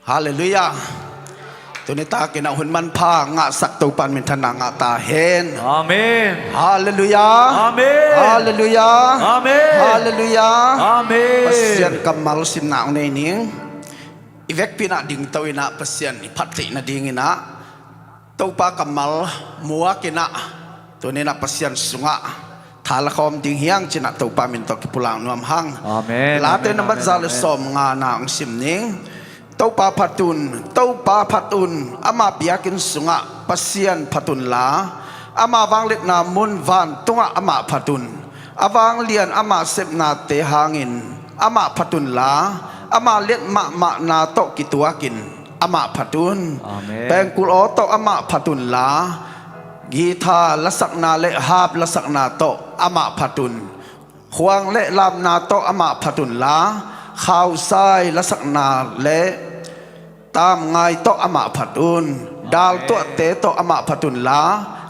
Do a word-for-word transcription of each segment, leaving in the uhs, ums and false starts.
Halleluiah. Tuni takin a hun manpha ngahsak Topa in minthanna ngah ta hen. Amen. Halleluiah. Amen. Halleluiah. Amen. Halleluiah. Amen. Pasian kammal simna hong nei ning. I vekpi in ah dingto in ah Pasian i phat theih nadingin ah Topa kammal muak in ah tuni in ah Pasian sungah tha la khawm ding hi hang ci-in ah Topa min tawh kipulak nuam hang. Amen. Late nambat za le sawmnga na hong sim ning. Topa phat un, Topa phat un, ama biakinn sungah Pasian phat unla, ama vangliatna mun vantungah amah phat un. A vanglian ama sepnate hangin amah phat unla, ama liat mahmahna tawh kituakin amah phat un. Amen. Pengkul aw tawh amah phat unla, guitar lasakna le harp lasakna tawh amah phat un. Khuang le lamna tawh amah phat unla, khausai lasakna le tamngai tawh amah phat un. Daltuahte tawh amah phat unla,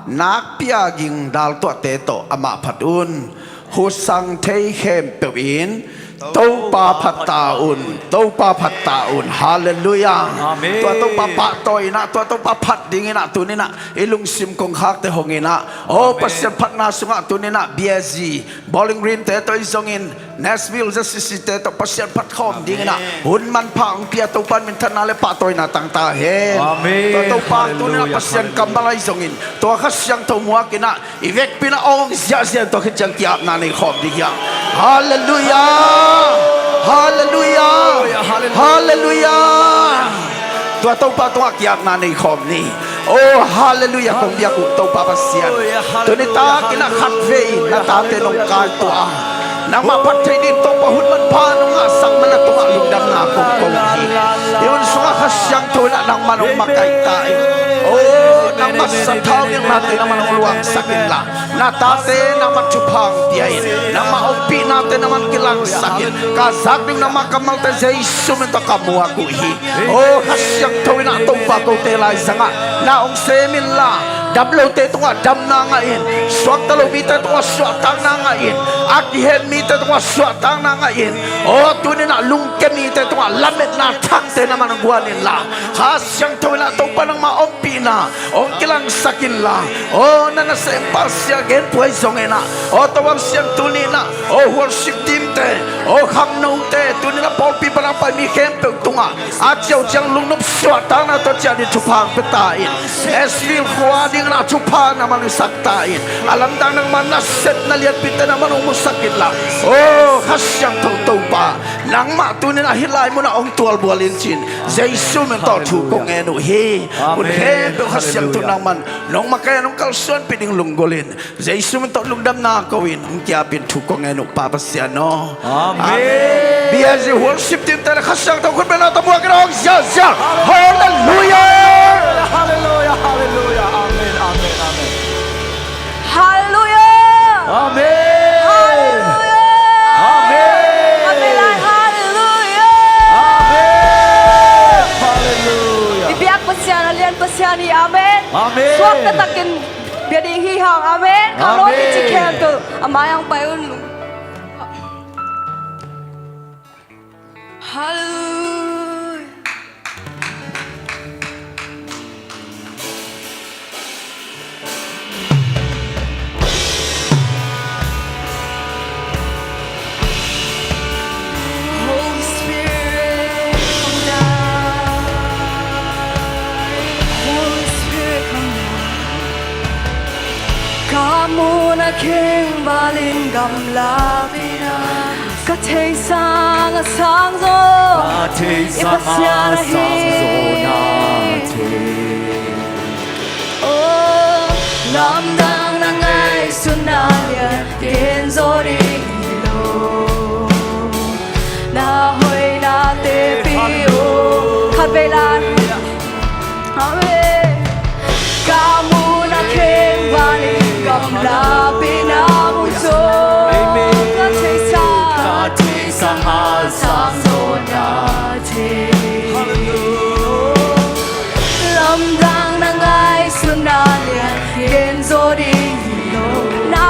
nakpi-a ging daltuahte tawh amah phat un. Husang thei khempeuh in Topa phat ta un, Topa phat ta un. Halleluiah. Amen. Tua Topa pahtawi in ah, tua Topa phat dingin ah tuni in ah i lungsim kongkhakte hong in ah, aw, Pasian phatna sungah tuni in ah B S G Bowling Green te tawh i zongin, Nashville Z C C te tawh Pasian phat khawm dingin ah hun manpha hong pia Topa in minthanna le pahtawina tang ta hen. Amen. Tua Topa tuni in ah Pasian kammal ahi zongin, tua Kha Siangtho muak in ah i vekpi in ah hong ziahziah in tua khit ciang ki-apna nei khawm ding hi hang. Halleluiah. Halleluiah. Halleluiah. Tua Topa tungah ki-apna nei khawm ni. Oh, halleluiah, kong biak uh Topa Pasian. Tuni takin ah khatvei na tate nong kai tua a, nangmah phat theih ding Topa hun manpha nong ngahsak man a tungah lungdamna kong ko hi. I hun sungah Kha Siangtho in ah nangmah nong makaih ta in. Oh, nangmah sathau ding nate nangmah nong luangsak inla, na tate nangmah thupha hong pia in, nangmah ompih nate nangmah kilangsak in. Ka zak ding nangmah kammalte Jesu min tawh ka muak uh hi. Oh, Kha Siangtho in ah Topa kote laizangah na hong sem inla, dam lote tungah damna ngah in, suakta lo mite tungah suahtakna ngah in, a kihen mite tungah suahtakna ngah in. Oh, tuni in ah lungke mite tungah lametna thakte nangmah nong guan inla, Kha Siangtho in ah Topa nangmah ompihna hong kilangsak inla, oh, na nasem pa sia genpuai zong in ah, oh, Topa Pasian tuni in ah, oh, worship team te, oh, khangnote, tuni in ah pawlpi pan a pai mi khempeuh tungah a ciau ciang lungnop suahtakna tawh ciah ding thupha hong pia ta in. Nashville khua ding in ah thupha nangmah hong hisak ta in. A lamdang nangmah nasepna lianpite nangmah hong musak inla, oh, Kha Siangtho Topa, nangmah tuni in ah hih lai munah hong tualbual in ci-in Jesu min tawh thu kong ngen uh hi. Amen. Hun khempeuh Kha Siangtho nangmah nong makaih a nong kalsuanpih ding lunggulh in, Jesu min tawh lungdamna ko in hong ki-ap in thu kong ngen uh Pa Pasian aw. Amen. Amen. B S G worship team te le Kha Siangtho khut bengna tawh muak in hong ziahziah. Halleluiah. Halleluiah. Halleluiah. Amen. Amen. Amen. Halleluiah. Amen. Halleluiah. Amen. Amen lai. Halleluiah. Amen. Halleluiah. I biak Pasian a lian Pasian hi. Amen. Amen. Suakta takin bia ding hi hang. Amen. Khangno mi ci khempeuh a mai-ah hong pai un. Halleluiah. Holy Spirit, come down. Holy Spirit, come down. Ka mun a kheng valin gamlak ina, ka theih sang a sang zaw, ka theih sang a sang zaw na thei. Oh, lamdang na ngaihsutna lian gen zaw ding hi lo. Na hoihnate pia un. Khatvei lai. Amen. Ka mun a kheng valin gamlak ina mu zaw. Amen. Ka theih sang, ka theih sang a sang zaw na thei. Hallelujah. Lamdang na ngaihsutna lian gen zaw ding hi lo. Na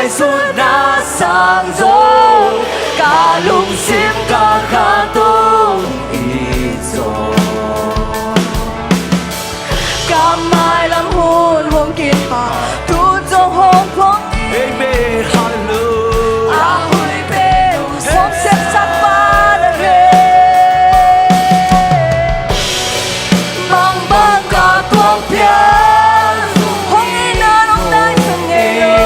Sut na sang zo, ka lungsim ka khat tung i zo. Ka mailam hun hong kipha, tu zong hong phuang ni. Amen. Hallelujah. A huih pen hong sepsak pa na hi. Bangbang ka tuak pian, hong itna nong naisak ngei lo.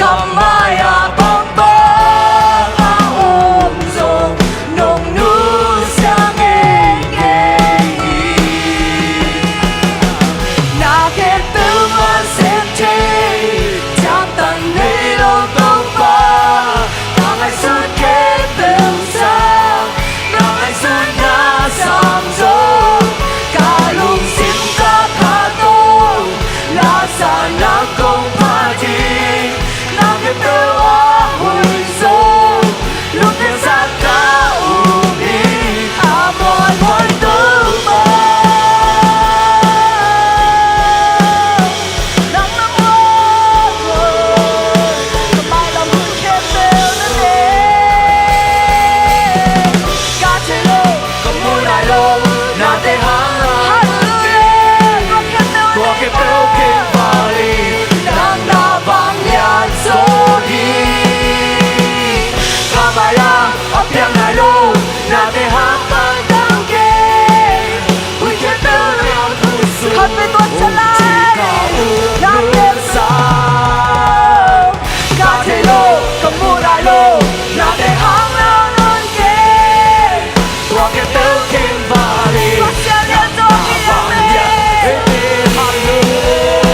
Ka mai-ah bangbang a om zong nong nusia ngeingei hi. Na khempeuh a sem thei, ciangtan nei lo Topa, ka ngaihsut khempeuh sang, ka ngaihsutna sang zo, ka lungsim ka khat tung, la sa nang kong phat hi. Na khempeuh a huih zo, lungkiat sa ka um hi, a muanhuai Topa. Nang na muanhuai, ka mailam hun khempeuh na ne. Ka thei lo, ka mu nai lo, nate hang a. Hallelujah. Tua khempeuh, tua khempeuh kheng val hi, nang na vang lian zo hi. Ka mai-ah a piang nai lo, nate hang pan tau kei. Huih khempeuh na khutsung, khat peuh tua chalai, nang khempeuh sa. Ka thei lo, ka mu nai lo, nate hang na nawn kei. Tua khempeuh kheng val hi. Pasian lian zo hi. Amen. Hallelujah.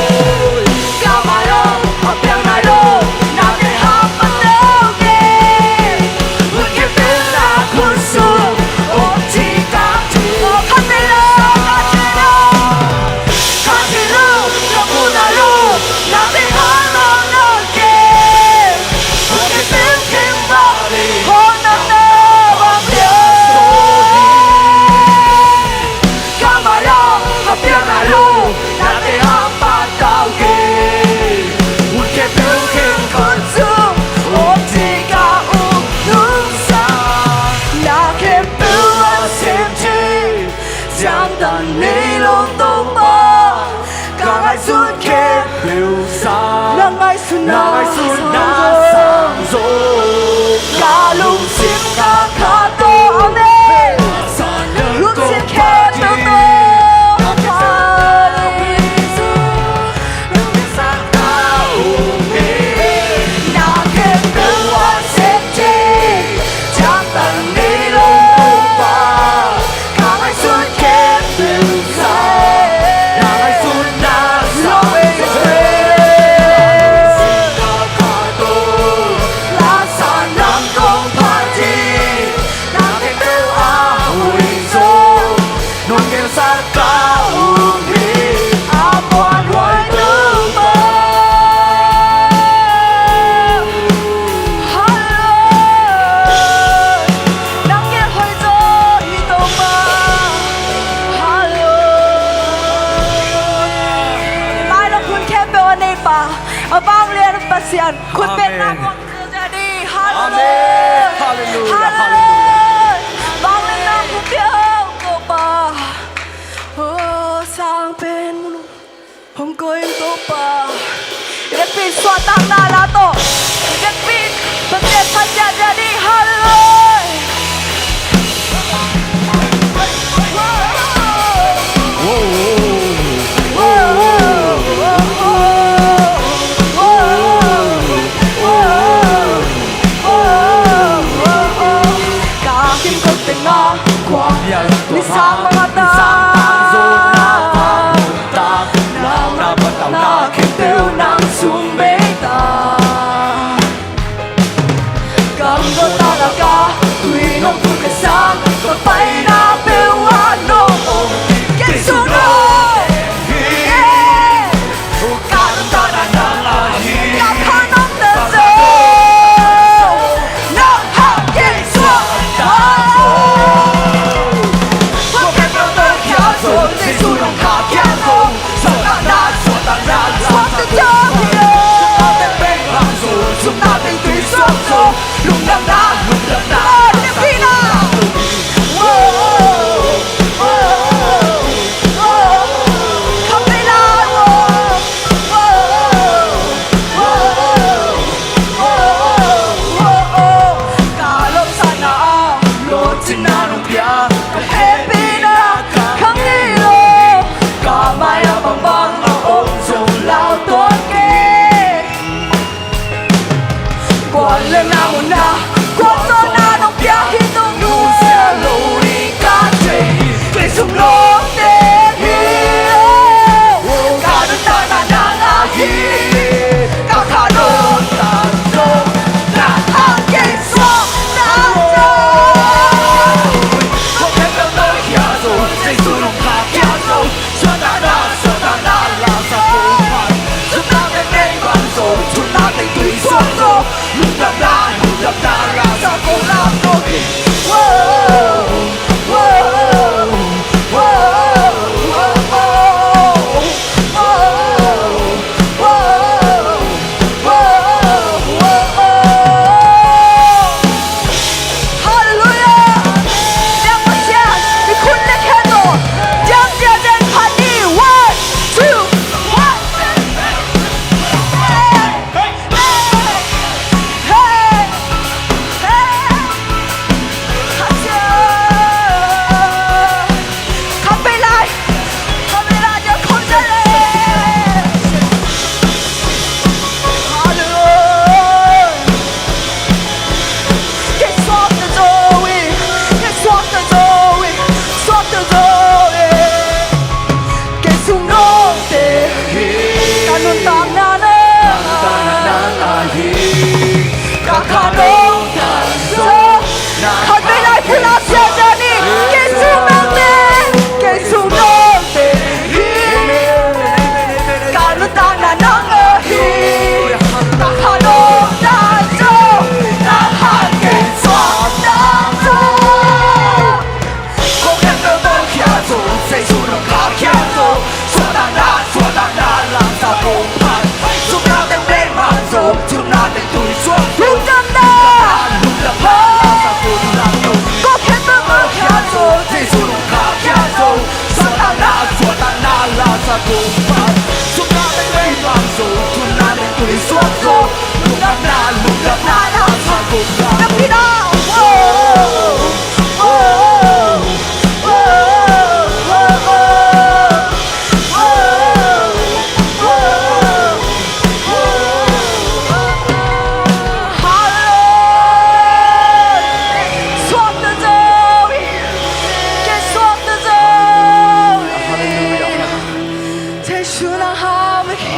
Ka mai-ah a piang nai lo, nate hang pan tau kei. Huih khempeuh na khutsung, om ci ka thu. Ka thei lo, ka thei lo. Ka thei lo, ka mu nai lo, nate hang na nawn kei. Huih khempeuh kheng val hi. Hong nang na vang lian zo hi. Ka mai-ah a piang nai lo, nate hang pan tau kei. Huih khempeuh kheng khutsung, om ci ka um nung sa. Na khempeuh a sem thei, ciangtan nei lo Topa, ka ngaihsut khempeuh sang, na ngaihsutna, na ngaihsutna sang zo, ka lungsim ka khat tung. Amen. Lungsim khempeuh tung. Nong gelsa ka um hi, a muanhuai Topa. Hallelujah. Nang gelhuai zaw hi Topa. Hallelujah. Lailawm hun khempeuh a neipa, a vanglian Pasian khut bengna, Amen. Hallelujah. Amen. Hallelujah. Hallelujah. Hallelujah. Vangliatna hong pia o Topa. O sang pen mun hong koih Topa. I vekpi suahtakna la tawh, i vekpi Pasian phat ciatciat ding. Hallelujah. Ka kimkot tengah khua, nisang mangata, nang na patauhna khempeuh nang sung beita. Kamkaw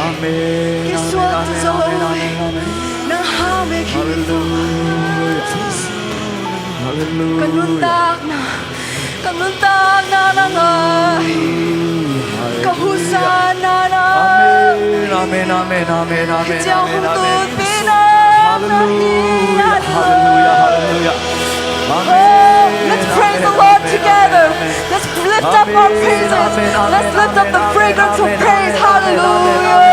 Amen. Amen, amen, amen, amen, amen. Halleluia. Halleluia. Ka nuntakna, ka nuntakna nang hi. Ka husanna nang hi. Amen, amen, amen, amen, amen, amen, amen. Halleluia, halleluia, halleluia. Amen. Oh, let's praise the Lord together. Let's lift up our praises. Let's lift up the fragrance of praise. Halleluia.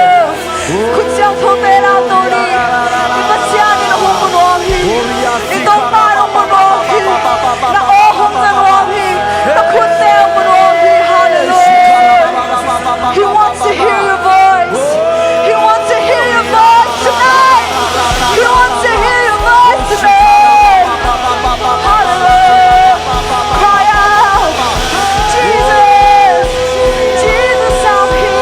Khut siangthote na tawh ni. I Pasian in hong muang hi. I Topa in hong muang hi. Na aw hong zang hi. Na khutte hong muang hi. Halleluia. He wants to hear your voice. He wants to hear your voice tonight. He wants to hear your voice tonight. Hallelujah. Cry out. Jesus, Jesus, I'm here.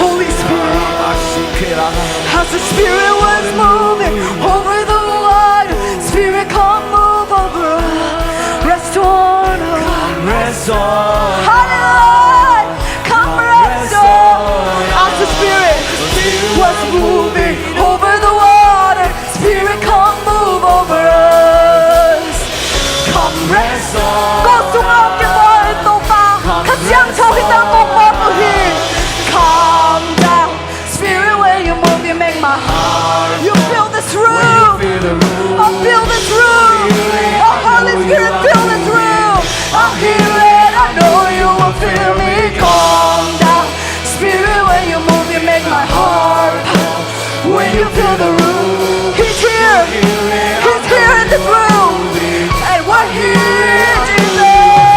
Holy Spirit, as the Spirit was moving over the water, Spirit, come move over us. Rest on us. Come rest on. Hallelujah. Come rest on. As the Spirit was moving over the water, Spirit, come move over us. Come rest on. Ko sungah hong kibawl Topa, Kha Siangtho hi ta, kong bawl uh hi. Come down. Spirit, when you move, you make my heart. You fill this room. Oh, fill this room. Oh, Holy Spirit, fill this room. I'm here and I know you will fill me. Come down. Spirit, when you move, you make my heart pound. When you fill the room, He's here. He's here in this room. And we're here, Jesus.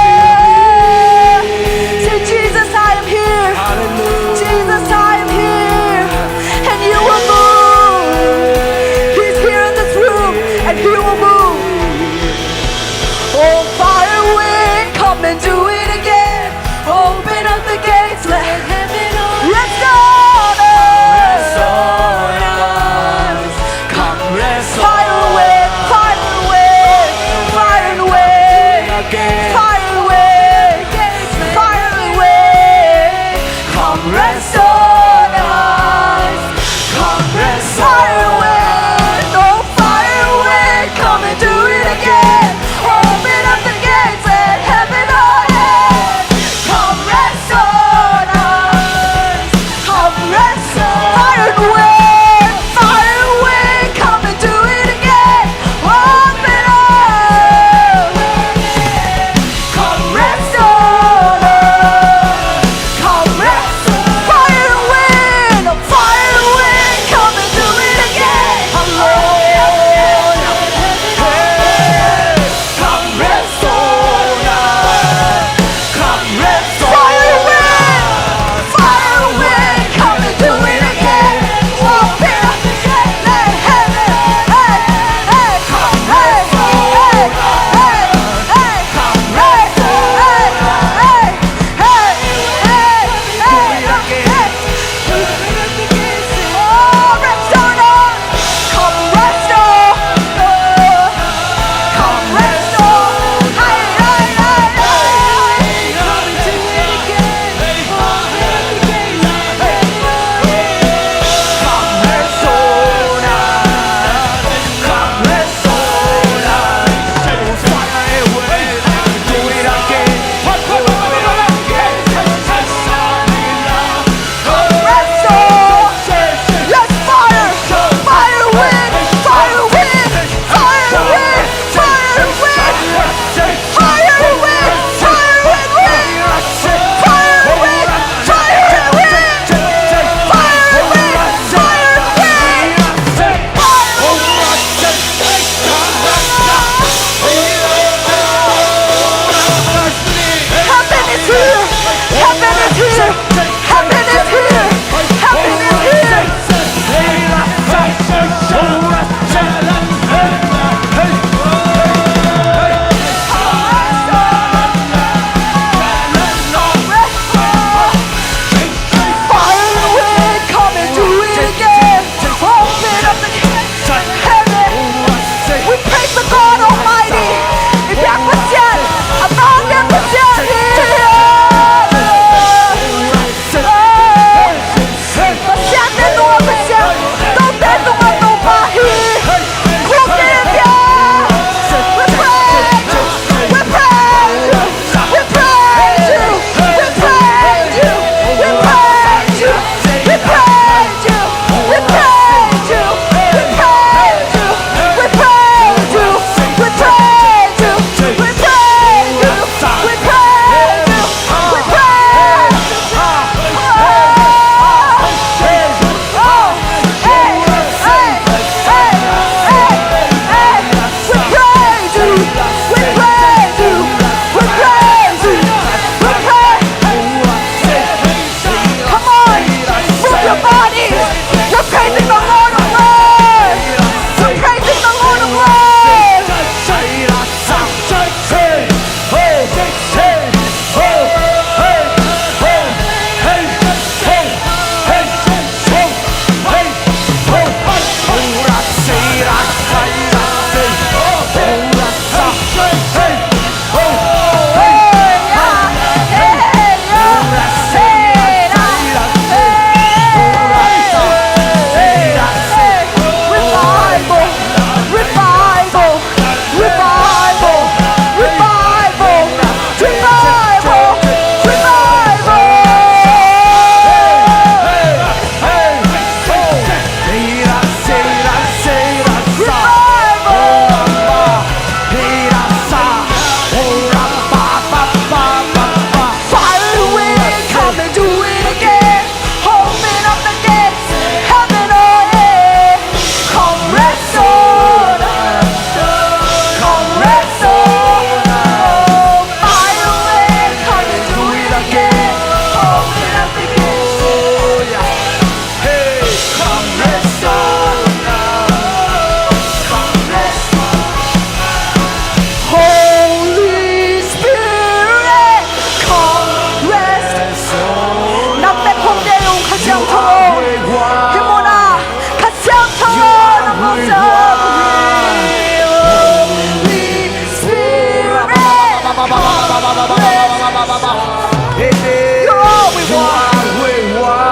You're all we want.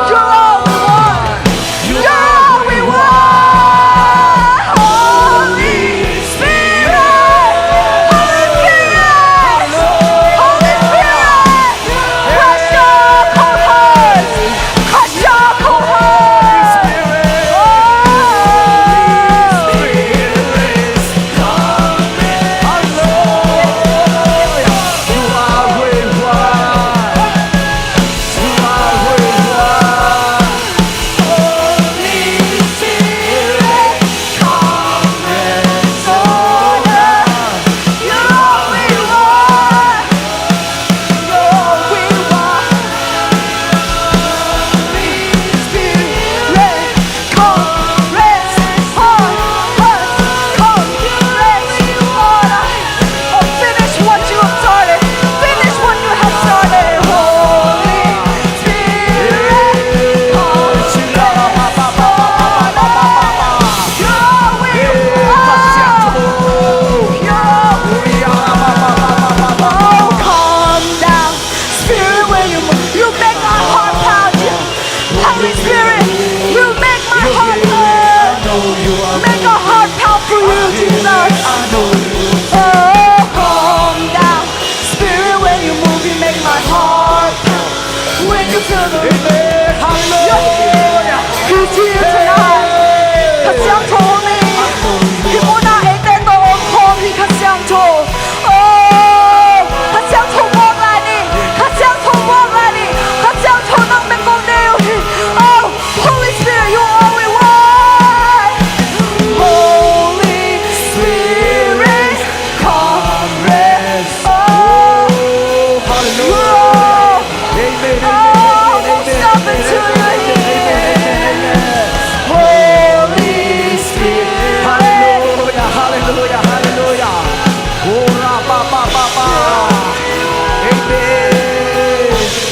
You're all we want. You're all we want. Holy Spirit. Holy Spirit. Holy Spirit. Crush your cold hearts. Crush your cold hearts. Oh. Come, rest on us. Come, rest on us. Oh, finish what you have started. Finish what you have started. Holy Spirit, come, rest on us. You're all we want. You're all we want. Oh, come down. Spirit, when you move, you make my heart pound. You Holy Spirit, you make my heart pound. Make a heart pound for you, Jesus. Oh, come down. Spirit, when you move, you make my heart pound. When you feel the Amen. Hallelujah. He's here tonight. Ka siangtho hong hi. Hih mun ah eite tawh om khawm hi, ka siangtho. Oh, ka siangtho muak lai ni. Ka siangtho muak lai ni. Ka siangtho nang bek kong nei uh hi. Oh, Holy Spirit, you are all we want. Holy Spirit, come rest. Oh, hallelujah. Amen, amen, amen, amen, amen, amen, amen, amen. Holy Spirit. Hallelujah, hallelujah, hallelujah. Oh, ra, ba, ba, ba, ba. Amen.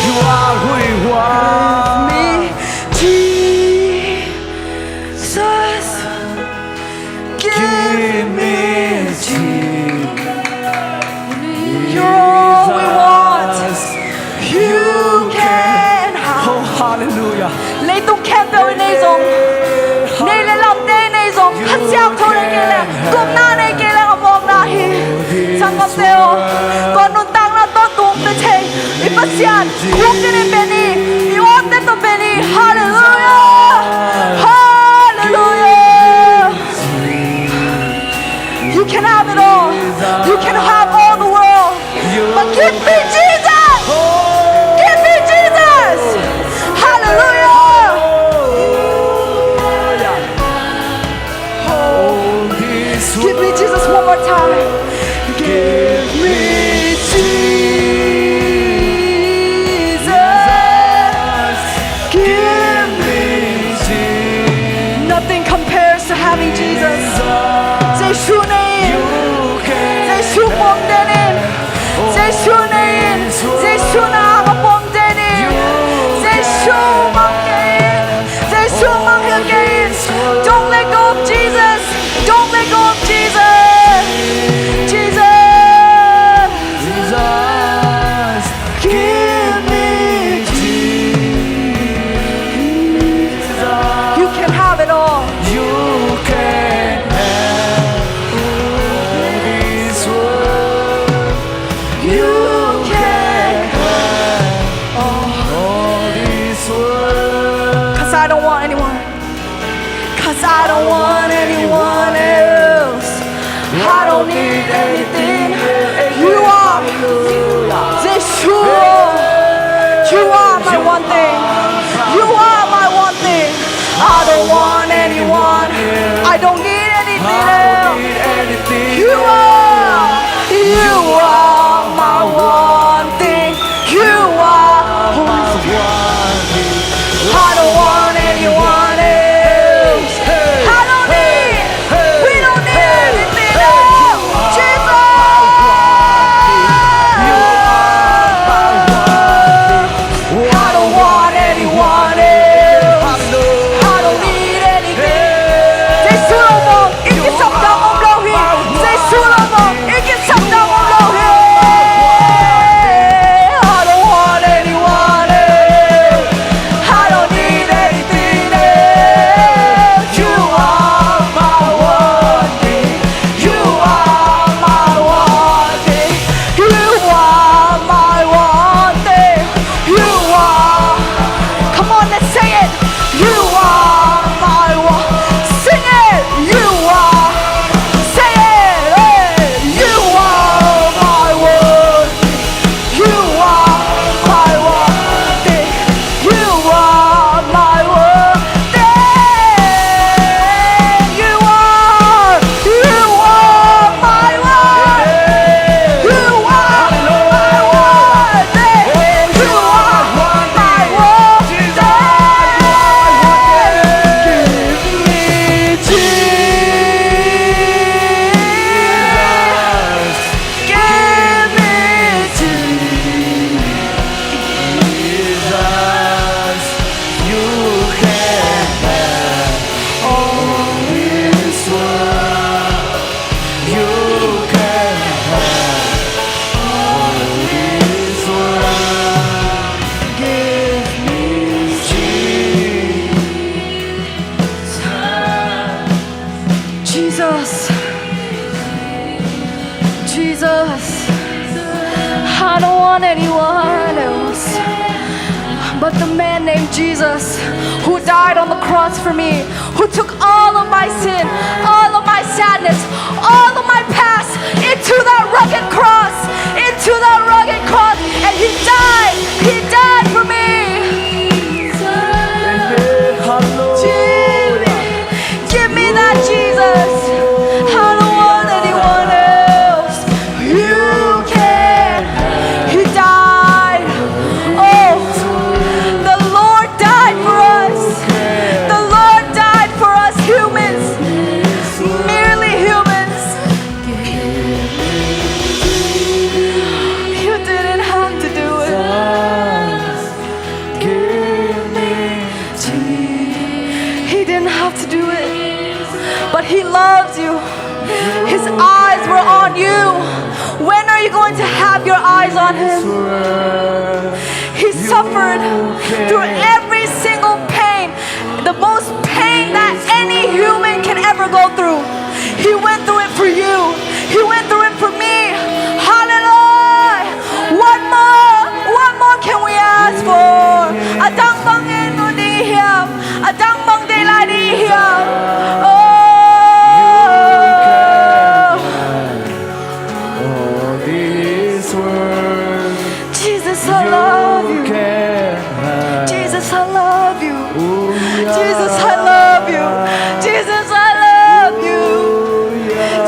You are who you are. Me, Jesus. Give me Jesus. You're all we want. You can have. Oh, hallelujah. Leitung khempeuh i nei zong, nei le lamte i nei zong, Kha Siangtho nei kei leh, gupna nei kei leh, a mawkna hi. Sanggam te aw, tua nuntakna tawntung te thei i Pasian, khuk in i pe ni, i awt te tawh pe ni. Hallelujah. Hallelujah. You can have it all. You can have all the world. But give me Jesus. Give me Jesus. Hallelujah. Give me Jesus one more time. Give me Jesus. Give me Jesus. Nothing compares to having Jesus. Jesu nei in. Jesu pom den in. Jesu nei in. Jesu na a pom den in. Jesu mang kei in. Jesu mang hilh kei in. Don't let go of Jesus. Don't let go of Jesus. Jesus. Jesus. Give me Jesus. You can have it all. You can have all this world. You can have all this world. 'Cause I don't want anyone. 'Cause I don't want anyone else. I don't need anything. You are Yeshua. You are my one thing. You are my one thing. I don't want anyone. I don't need anything else. You are, you are my one thing. You are my one thing. I don't want anyone else. I don't need, we don't need anything else. Jesus. I don't want anyone else. I don't need anything. Jesu, I don't want anyone else but the man named Jesus, who died on the cross for me, who took all of my sin, all of my sadness, all of my past into that rugged cross, into that rugged cross, and he died, he died for me. Amen. Hallelujah. Give me that Jesus. I don't want anyone else. You can. He died. Oh, the Lord died for us. The Lord died for us humans. Merely humans. You didn't have to do it. He didn't have to do it, but he loves you. His eyes were on you. When are you going to have your eyes on him? He suffered through every single pain, the most pain that any human can ever go through. He went through it for you. He went through it for me. Hallelujah. What more? What more can we ask for? A dang bang en ding hiam? A dang bang deih lai ding hiam? Oh. All this world Jesus, I love you. Jesus, I love you. Jesus, I love you. Jesus, I love you.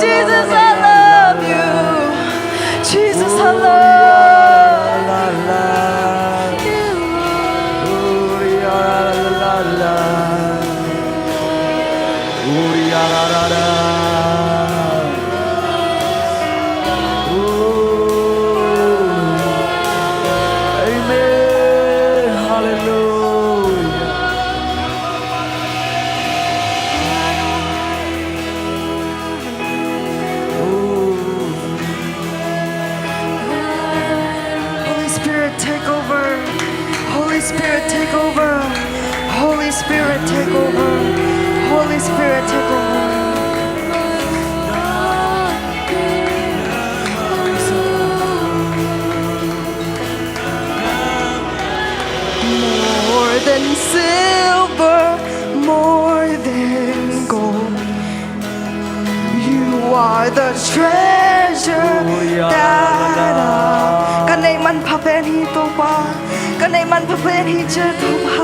Jesus, I love you. Jesus, I love you. Amen. Hallelujah. Holy Spirit, take over. Holy Spirit, take over. Holy Spirit, take over. Holy Spirit, take over. More than silver, more than gold. You are the treasure that I... Ka neih manpha pen hi, Topa. Ka neih manpha pen hi, Topa.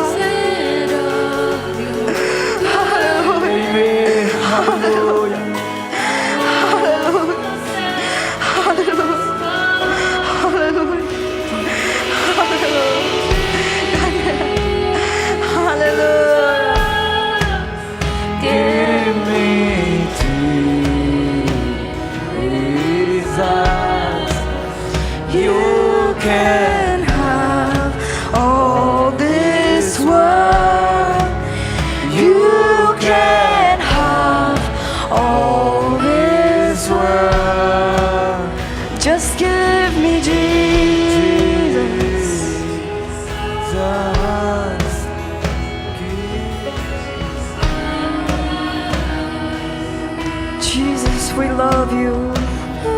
Hallelujah. Hallelujah. Hallelujah. Hallelujah. Hallelujah. Give me to Jesus. You can have all this world. You can have all this world. Just give me Jesus. Jesus, we love you.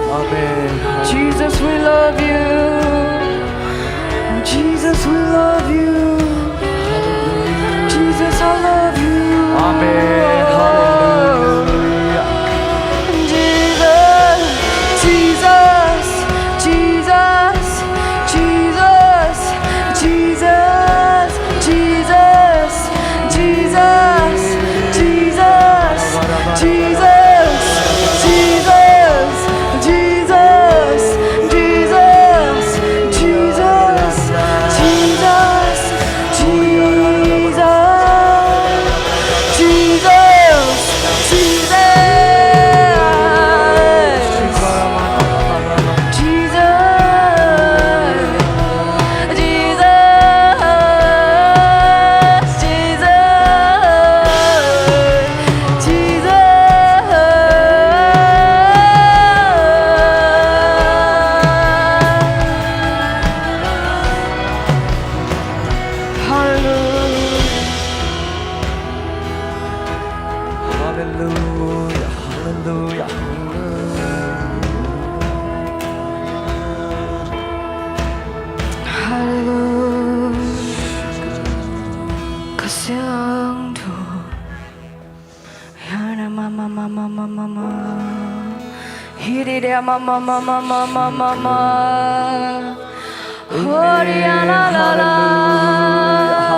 Amen. Jesus, we love you. Jesus, we love you. Jesus, I love you. Amen. Hallelujah. Jesus, Jesus, Jesus, Jesus, Jesus, Jesus, Jesus, Jesus, Jesus, Jesus, Jesus, Jesus, Jesus, Jesus, Jesus, Jesus.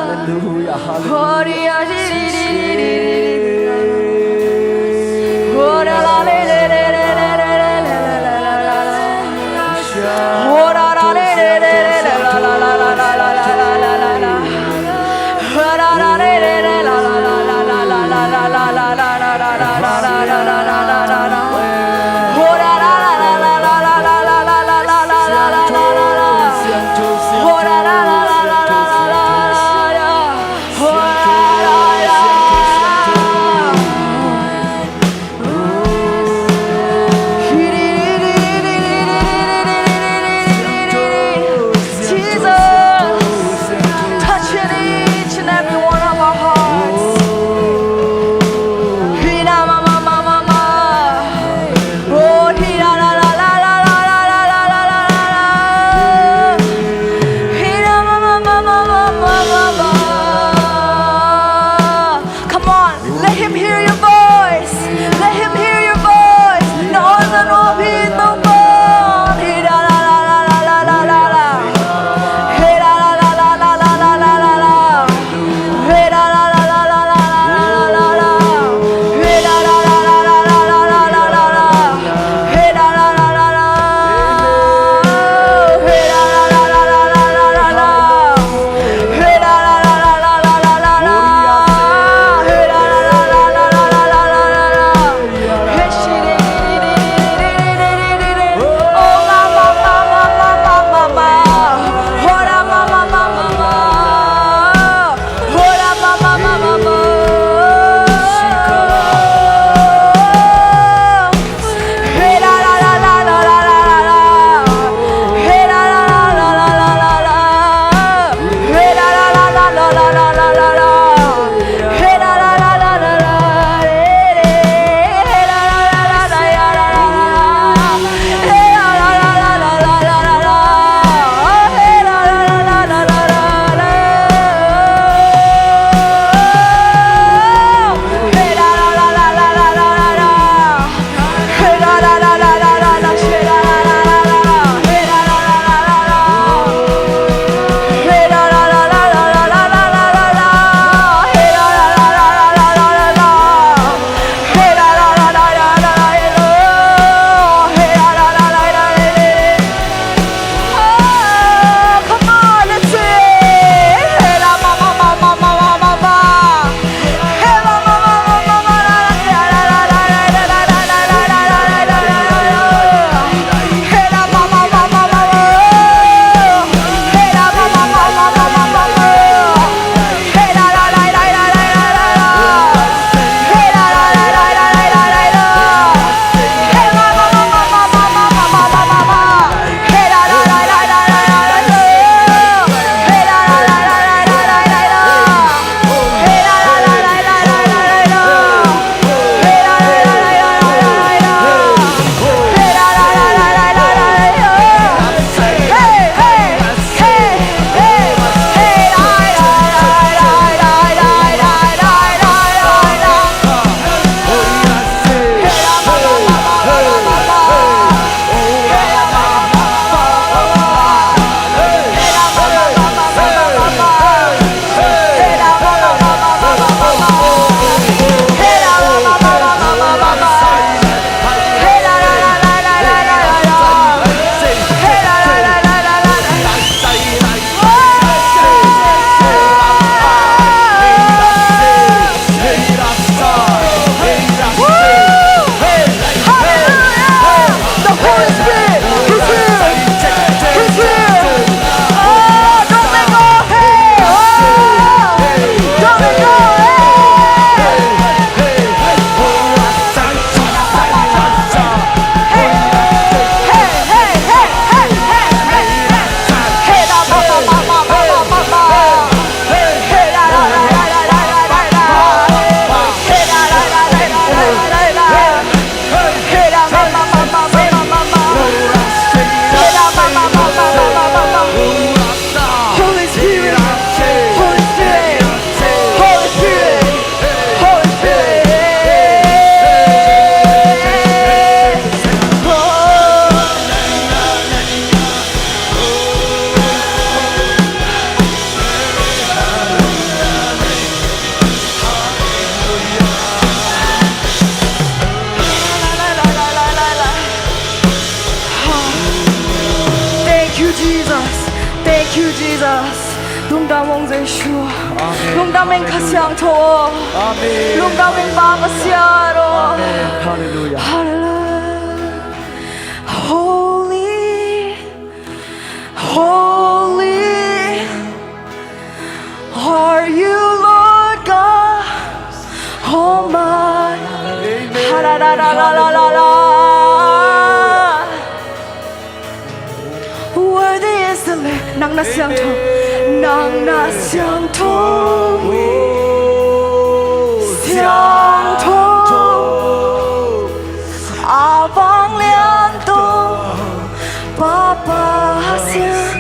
Hallelujah, hallelujah, hallelujah. Jesus. Thank you, Jesus. Lungdam ung Jesu. Amen. Lungdam ung Kha Siangtho. Amen. Lungdam ung Pa Pasian. Amen. Hallelujah. Hallelujah. Holy, holy are you, Lord God Almighty. Amen. Ha, la, la, la. Worthy is the Lamb. Nang na siangtho. Amen. Nang na siangtho. Oh, siangtho. A vanglian tawh Pa Pasian.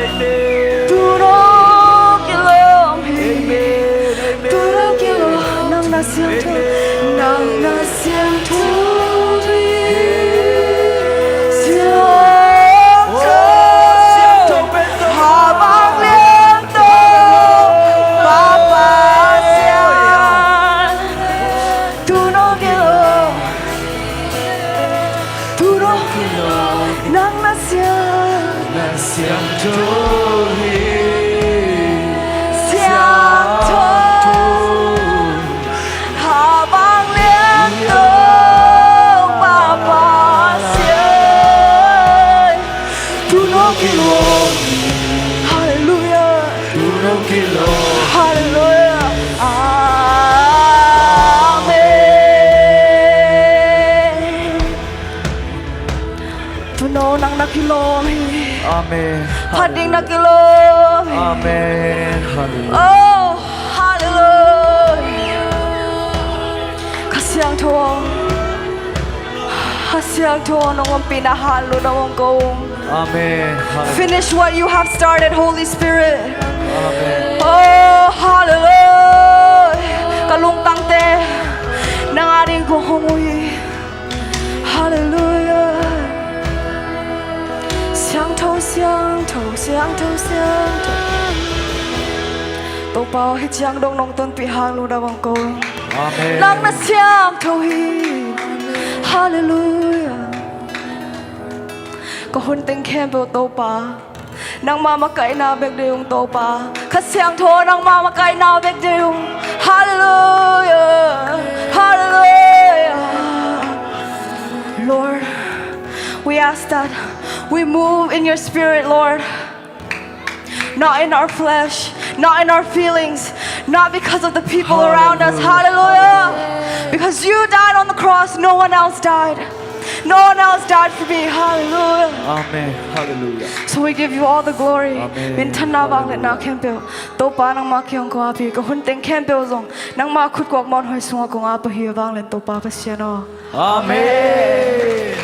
Amen. Tun hong kilawm hi. Amen. Tun hong kilawm. Nang na siangtho. Amen. Nang na siangtho hi. Siangtho. Oh, siangtho pen tawh. A vanglian tawh Pa Pasian. Tun hong kilawm. Tun hong kilawm. Nang na siang. Na siangtho hi. Siangtho. A vanglian tawh Pa Pasian. Tun hong kilawm. Hallelujah. Tun hong kilawm. Hallelujah. Amen. Tun hong nang na kilawm hi. Amen. Phat ding na kilawm hi. Amen. Hallelujah. Oh, hallelujah. Kha Siangtho. Kha Siangtho nong ompihna hang lungdam hong ko. Amen. Hallelujah. Finish what you have started, Holy Spirit. Amen. Oh, hallelujah. Ka lungtangte nang a ding kong hong uh hi. Hallelujah. Siangtho, siangtho, siangtho, siangtho. Topa aw, hih ciang dong nong tonpih hang lungdam hong ko. Amen. Nang na siangtho hi. Hallelujah. Ka hun teng khempeuh Topa, nangmah makaihna bek deih ung Topa. Kha Siangtho nangmah makaihna bek deih ung. Hallelujah. Hallelujah. Lord, we ask that we move in your spirit, Lord. Not in our flesh, not in our feelings, not because of the people around us. Hallelujah. Hallelujah. Because you died on the cross, no one else died. No one else died for me. Hallelujah. Amen. Hallelujah. So we give you all the glory. Amen. Minthanna, vangliatna khempeuh Topa nangmah kiang kong ap hi. Ka hun teng khempeuh zong nangmah khut kuak mawn huai sungah kong ap hi. Vanglian Topa Pasian aw. Amen.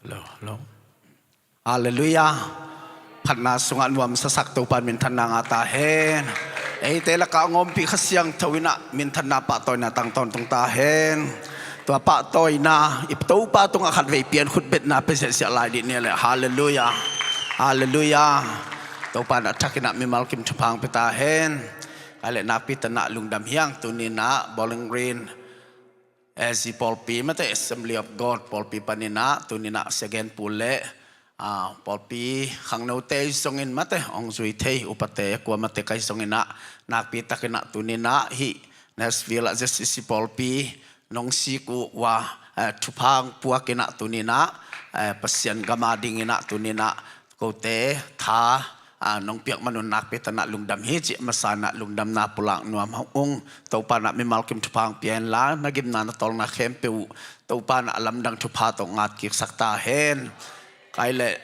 Hello, hello. Halleluiah. Phatna sungah nuamsasak Topa in minthanna ngah ta hen. Eite lakah a ompih Kha Siangtho in ah minthanna pahtawina tang tawntung ta hen. Tua pahtawina i Topa tungah khatvei pian khutbetna pia ziahziah lai dih ni leh. Halleluiah. Halleluiah. Topa in a thakin ah mimal kim thupha hong pia ta hen. Kai leh nakpi takin ah lungdam hi ing. Tuni in ah Bowling Green A Z pawlpi mate, Assembly of God pawlpi panin ah tuni in ah Sia Gen Pu leh, ah, pawlpi khangnote zongin mate, hong zui thei upate kuamate kai zongin ah nakpi takin ah tuni in ah hih Nashville ah Z C C pawlpi nong sik uh ua, eh, thupha hong puak in ah tuni in ah, eh, Pasian gam a dingin ah tuni in ah kote tha, ah, nong piak man un nakpi takin ah lungdam hi cih masa in ah lungdamna pulak nuam ung. Topa in ah mimal kim thupha hong pia hen la, na gimna na tawlna khempeuh uh Topa in ah a lamdang thupha tawh ngat kiksak ta hen. Kai leh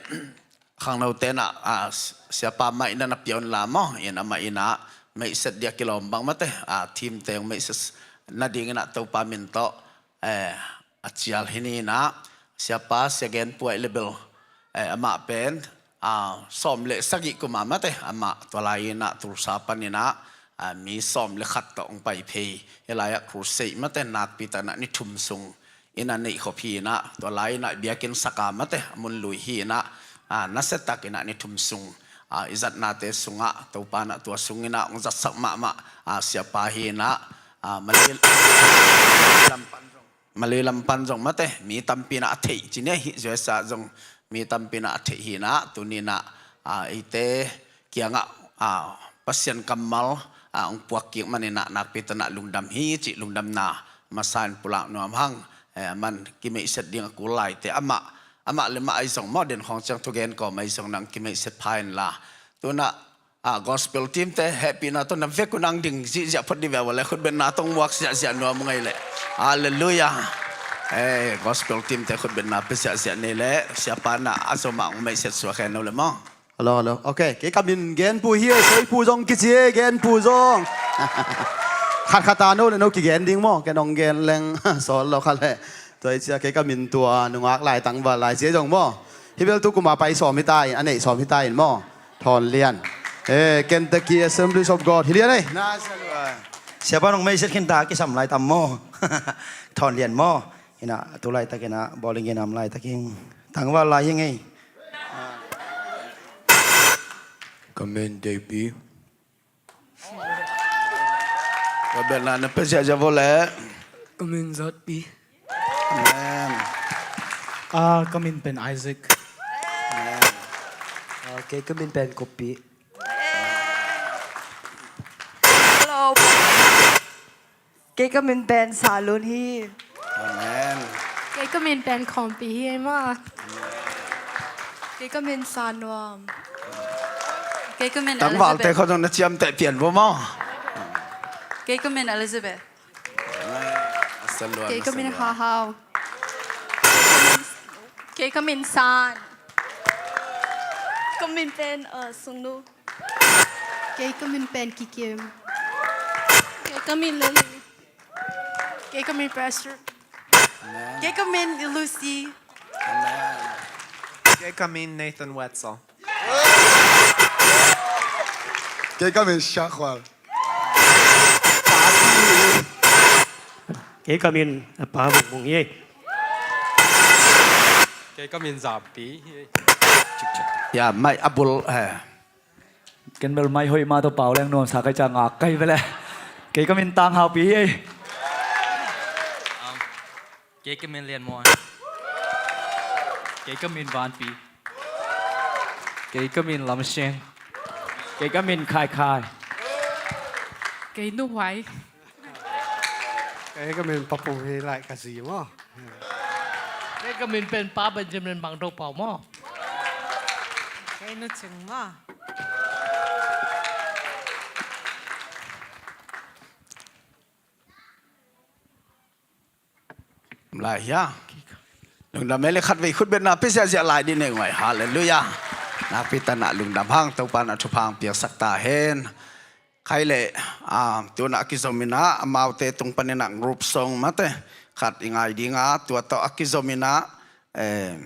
khangnote in ah, ah, siapa mah in ah na pia un la maw, in amah in ah meihset dia kilawm bang mate, ah, thimte hong meihset nadingin ah Topa min tawh, eh, a cial hi ni in ah, siapa Sia Gen Pu ah i leh bel eh, amah pen, ah, sawm le sagih kum a mate, amah tua lai-in ah Tulsa panin ah, ah, mi sawm le khat tawh hong pai phei. Hih lai-ah crusade mate, nakpi takin ah ni thum sung in ah neih khop hi-in ah, tua lai-in ah biakinn sak a mate, a mun lui hi-in ah, ah, nasia takin ah ni thum sung, ah, i zatnate sungah Topa in ah tua sungin ah hong zatsak mahmah, ah, siapa hi-in ah, ah, Malay lam pan zong Malay lam pan zong mate, mi tampi in ah a theih ci ni hi, U S A zong mi tampi in ah a theih hi-in ah, tuni-in ah, ah, eite kiangah, ah, Pasian kammal, ah, hong puak kik manin ah nakpi takin ah lungdam hi cih lungdamna masa in pulak nuam hang. Eh, aman kimeihset ding a kul laite amah, amah le mah ahi zong maw, den khawng ciang thugen kawm ahi zong nang kimeihset pha inla. Tu-in ah, ah, gospel team te hehpihna tawh na vek un ang ding zihziah phot dih ve, a vawle khutbetna tawh muak ziahziah nuam uh ngei leh. Halleluiah. Eh, gospel team te khutbetna pia ziahziah nei leh, siapa in ah a zom ah hong meihset suak hen, no le maw. Hello, hello. Ok, kei ka min Genpu hi, Soipu zong kici e, Genpu zong. Khatkhat a no le no kigen ding maw, ken hong gen leng sawl lo kha leh. Tua hi ciang kei ka min tua nungak lai tangval lai ci e zong maw. Hih bel tu kum a pai sawm hi ta in, a neih sawm hi ta in maw. Thawn Lian. Eh, Kentucky Assemblies of God. Hi lian ei. Na sia lua. Siapa in hong meihset khin ta, kisam lai tam maw. Thawn Lian maw. Hi-in ah tu laitakin ah bawlung gen a om laitakin tangval lai hi ngei. Ka min Davey. Ka min na na pe ziahziah vawle. Ka min Zatpi. Amen. Ah, ka min pen Isaac. Amen. Ah, kei ka min pen Kopi. Hello. Kei ka min pen Salun hi. Amen. Kei ka min pen Khawmpi hi ei maw. Kei ka min Sanuam. Kei ka min Tangvalte Elizabeth. Kho zong na ciamteh pian vo maw. Kei ka min Elizabeth. Amen. A sa lua, kei ka min Hahau. Kei ka min San. Ka min pen, uh, Sungnu. Kei ka min pen Kikim. Kei ka min Lily. Kei ka min Pastor. Amen. Kei ka min Lucy. Amen. Kei ka min Nathan Wetzel. Kei ka min Shakhual. Kei ka min Pa Vung Vung hi. Kei ka min Zampi hi. Ya, mai a bul, eh. Ken bel mai hoih mah tawh pau leng nuamsa kai ciang ngak kai ve leh. Kei ka min Tang Haupi hi ei. Um, kei ka min Lian Muan. Kei ka min Vanpi. Kei ka min Lam Siang. Kei ka min Khai Khai. Kei Nu Huai. Kei ka min Pa Pung hi lai ka zi maw. Kei ka min pen Pa Benjamin Bang Do Pau maw. Kei Nu Cing maw. Lai hia. Lungdam e le khatvei khutbetna pia ziahziah lai dih nei uh ngei. Halleluiah. Nakpi takin ah lungdam hang, Topa in ah thupha hong piaksak ta hen. Khai leh, ah, tu-in ah a kizom in ah, amaute tung panin ah group song mate khat i ngai ding a, tua tawh a kizom in ah, eh,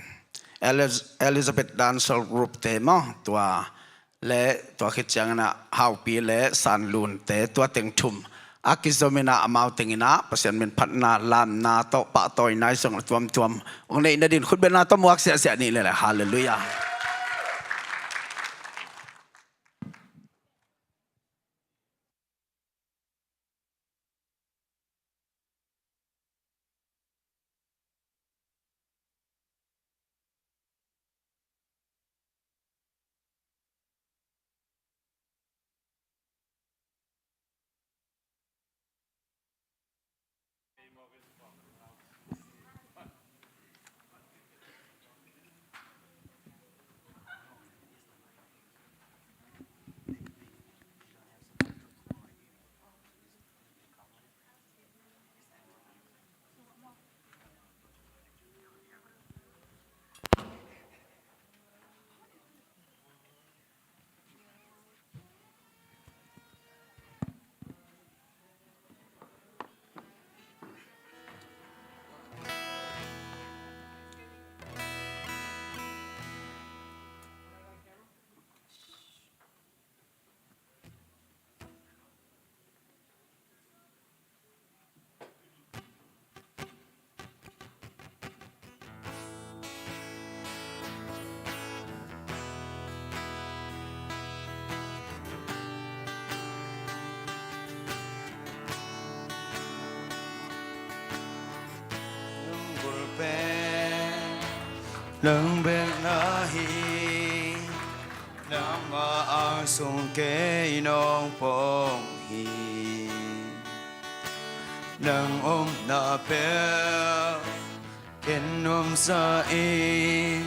Eliz-, Elizabeth Dancehall Group te maw, tua le tua khit ciangin ah Haupi le Sanlun te, tua teng thum a kizom in ah amau teng in ah Pasian min phatna, lamna tawh pahtawina i zong a tuamtuam hong neih nadin khutbetna tawh muak siahsiah ni le le. Halleluiah. Nang bek na hi, nangmah angsung kei nong pom hi. Nang omna pen ken nuamsa hi,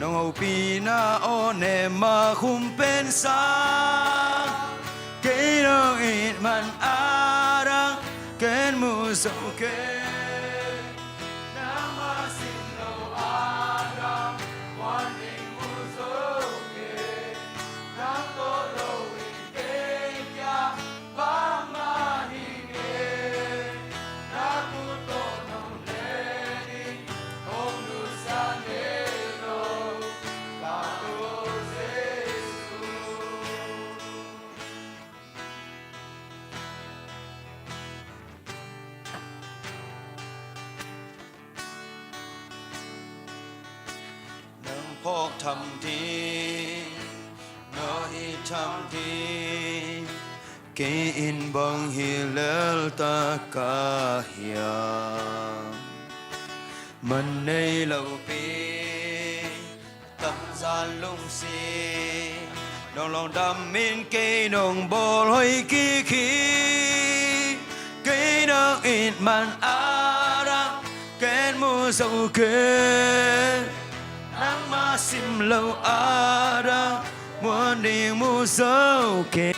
nong hopihna aw ne mah khum pen sa. Kei nong it man a dang ken mu zo kei. Nangmah sim lo a dang muan ding mu zo kei. Nang tawh lo in kei kiang bangmah hi kei. Na khut tawh nong len in hong nusia ngei lo, ka Topa Jesu. Nang phawk tham ding, nong it tham ding, kei in bang hi lel ta ka hiam? Man nei lo pi, tamzan lungsim, nong lungdam in kei nong bawl hoih kik hi. Kei nong it man a dang ken mu zo kei. Nangmah sim lo a dang muan ding mu zo kei.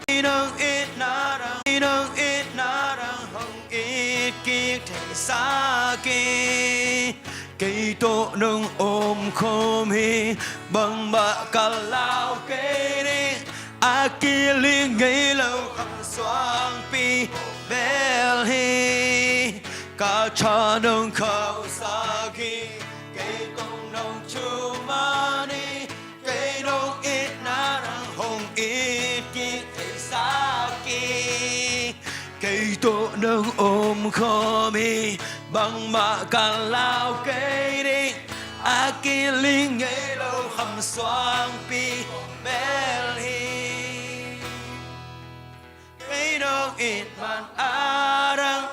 Kei nong itna dang, kei nong itna dang hong it kik thei sak hi. Kei tawh nong om khawm hi, bangmah ka lau kei ding. A kiling ngei lo kham suangpi bel hi. Ka tha nong khauhsak hi, kei tawh nong thum man hi. Kei nong itna dang hong it kik thei sak hi. Kei tawh nong om khawm hi, bangmah ka lau kei ding. A kiling ngei lo kham suangpi bel hi. Kei nong it man a dang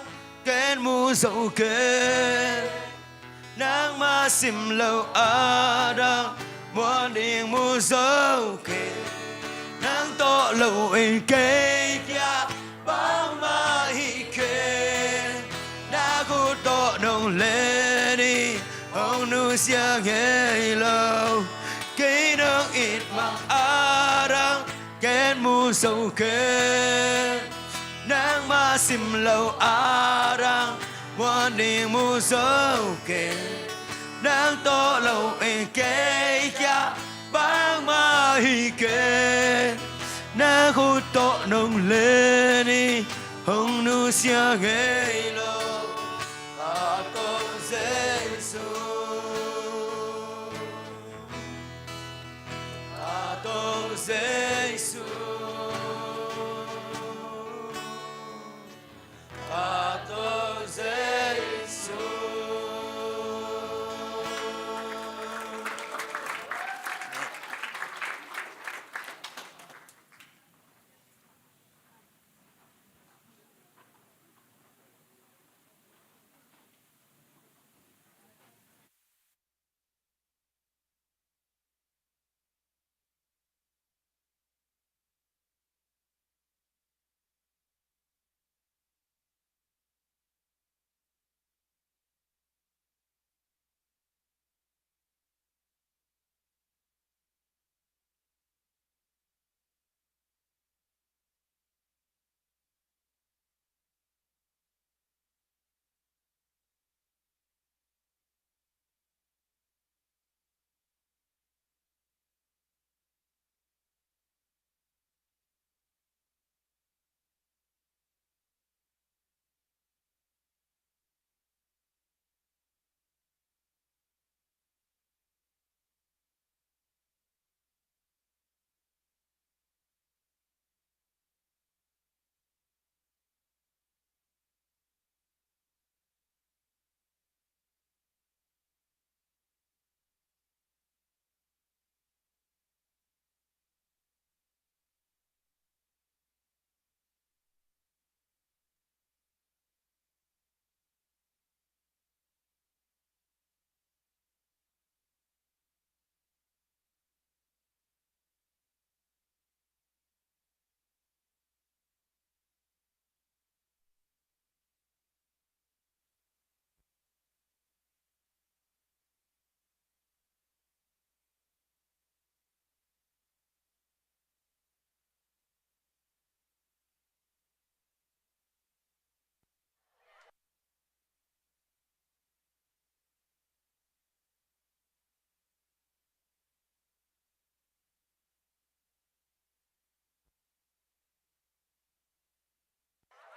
ken mu zo kei. Nangmah sim lo a dang muan ding mu zo kei. Nang tawh lo in kei kiang bangmah hi kei. Na khut tawh nong len in hong nusia ngei lo. Kei nong it man a dang ken mu zo kei. Nangmah sim lo a dang muan ding mu zo kei. Nang tawh lo in kei kiang bangmah hi kei. Na khut tawh nong len in hong nusia ngei lo. Ka Topa Jesu. Ka Topa Jesu. Ka Topa Jesu.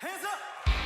Hands up.